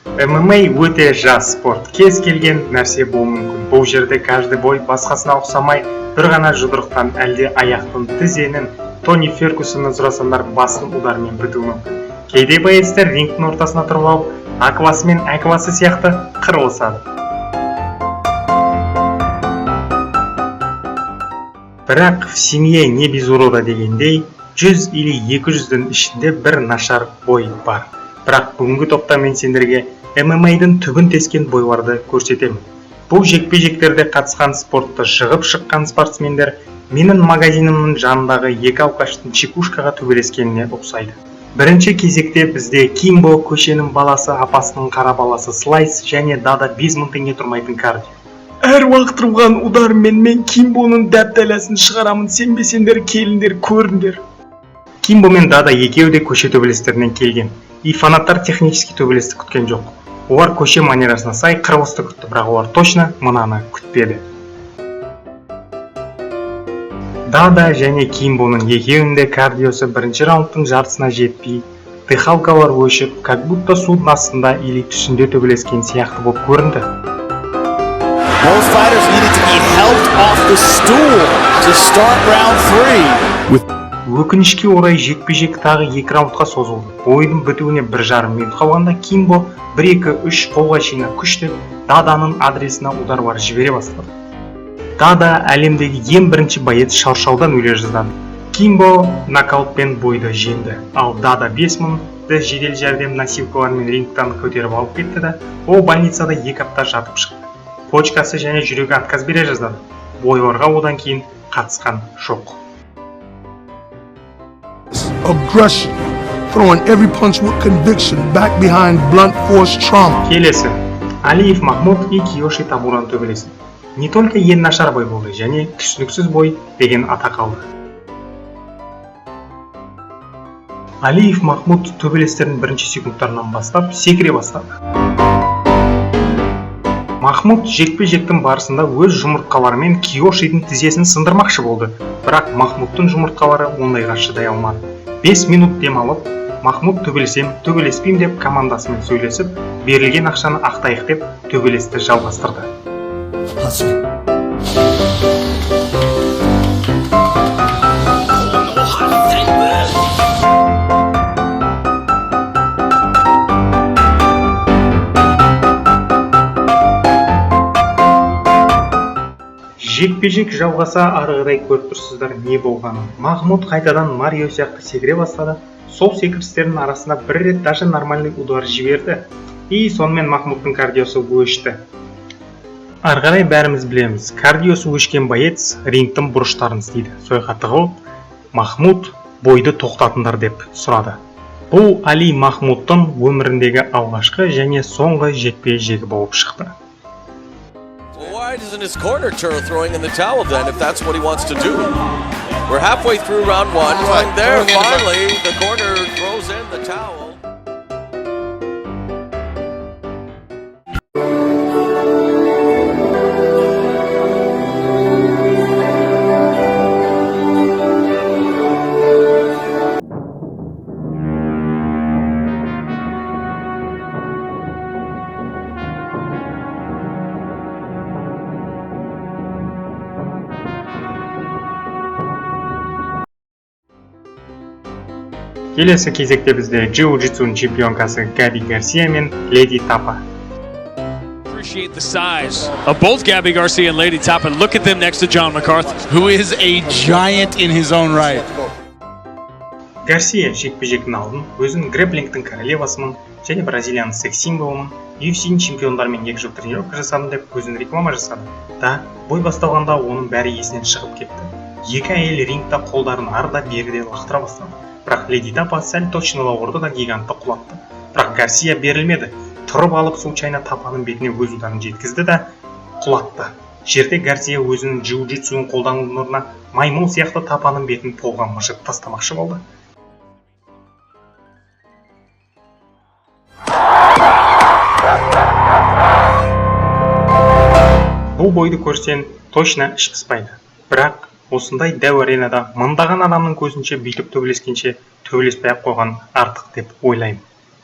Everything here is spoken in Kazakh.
ММА өте жас спорт, кез келген нәрсе болуы мүмкін. Бұл жерде каждый бой басқасына ұқсамай, бір ғана жұдырықтан, әлде аяқтың, тізенің, Тони Фергюсоннан сұрасаңдар, бастың ударымен бітуі мүмкін. Кейде боецтер рингтің ортасына тұрып алып, аквасы мен әквасы сияқты қырылысады. Бірақ в семье не без урода дегендей, 100 или 200-дің ішінде бір нашар бой бар. Бірақ бүгінгі топта мен сендерге ММА-дің түбін тескен бойларды көрсетемін. Бұл жекпе-жектерде қатысқан, спортты жығып шыққан спортсмендер менің магазинімнің жанындағы екі алқаштың чекушкаға төбелескеніне ұқсайды. Бірінші кезекте бізде Кимбо, көшенің баласы, апасының қара баласы Слайс және Дада, 5000 теңге тұрмайтын кардио. Әр уақыт ұрған удармен мен Кимбоның дәп-дәләсін шығарамын, сенбесеңдер, келіңдер, көріңдер. Кимбо мен Дада екеуі де көше төбелестерінен келген. И фанаттар технический төбелесті күткен жоқ. Олар көше манерасына сай қырылысты күтті, бірақ олар точно мынаны күтпеді. Дада және Кимбоның екеуінің де кардиосы бірінші раундтың жартысына жетпей, дыхалкалар өшіп, как будто судың астында или түсінде төбелескен сияқты болып көрінді. Both fighters needed to be helped off the stool to start round three. Өкінішке орай, жекпе-жек тағы екі раундқа созылды. Бойдың бітуіне 1,5 минут қалғанда Кимбо 1, 2, 3 қолға шейін күштеп Даданың адресіне ударлар жібере бастады. Дада, әлемдегі ең бірінші боец, шаршаудан өле жаздады. Кимбо нокаутпен бойды жеңді. Ал Дада 5000-ді жедел жәрдем носилкалармен рингтан көтеріп алып кетті да, ол больницада 2 апта жатып шықты. Почкасы және жүрегі отказ бере жаздады. Бойларға одан кейін қатысқан жоқ. Aggression, throwing every punch with conviction back behind blunt force trauma. Келесі Алиев Махмуд и Киоши Тамураның төбелесі. Не только ең нашар бой болды, және түсініксіз бой деген атақ алды. Алиев Махмуд төбелестердің бірінші секундтарынан бастап секіре бастады. Махмуд жекпе-жектің барысында өз жұмыртқаларымен Киошидің тізесін сындырмақшы болды, бірақ Махмудтың жұмыртқалары ондайға шыдай алмады. 5 минут демалып, Махмуд төбелесем, төбелеспеймін деп командасымен сөйлесіп, берілген ақшаны ақтайық деп төбелесті жалғастырды. Жекпе-жек жалғаса, ары қарай көріп тұрсыздар не болғанын. Махмуд қайтадан Марио сияқты секіре бастады. Сол секірістердің арасында бір рет даже нормальный удар жіберді. И сонымен Махмудтың кардиосы өшті. Ары қарай бәріміз білеміз, кардиосы өшкен боец рингтің бұрыштарын істейді. Сойқа тығылып, Махмуд бойды тоқтатыңдар деп сұрады. Бұл Али Махмудтың өміріндегі алғашқы және соңғы жекпе-жегі болып шықты. Well, why isn't his corner turtle throwing in the towel then, if that's what he wants to do? We're halfway through round one. Right, And there, throwing in the- finally, the corner throws in the towel. Келесі кезекте бізде джиу-джитсуның чемпионкасы Габи Гарсия мен Леди Тапа. Appreciate the size of both Gabby Garcia and Lady Tapa. And look at them next to John McCarthy. Who is a giant in his own right. Гарсия жекпе-жектің алдын өзін грэпплингтің королевасымын және Бразилияның секс символымын, UFC-дің чемпиондарымен 2 жыл тренировка жасадым деп өзін реклама жасады. Да, бой басталғанда оның бәрі есінен шығып кетті. Екі әйел рингта қолдарын ары да бері де лақтыра бастады. Бірақ Леди Тапа сәл точнылау ұрды да, гигантты құлатты. Бірақ Гарсия берілмеді. Тұрып алып, случайно Тапаның бетіне өз ударын жеткізді да, құлатты. Жерде Гарсия өзінің джиу-джитсуын қолданудың орнына маймыл сияқты Тапаның бетін полға мыжып тастамақшы болды. Бұл бойды көрсең, точно іш пыспайды. Бірақ осындай дәу аренада мыңдаған адамның көзінше бүйтіп төбелескенше, төбелеспей ақ қойған артық деп ойлаймын.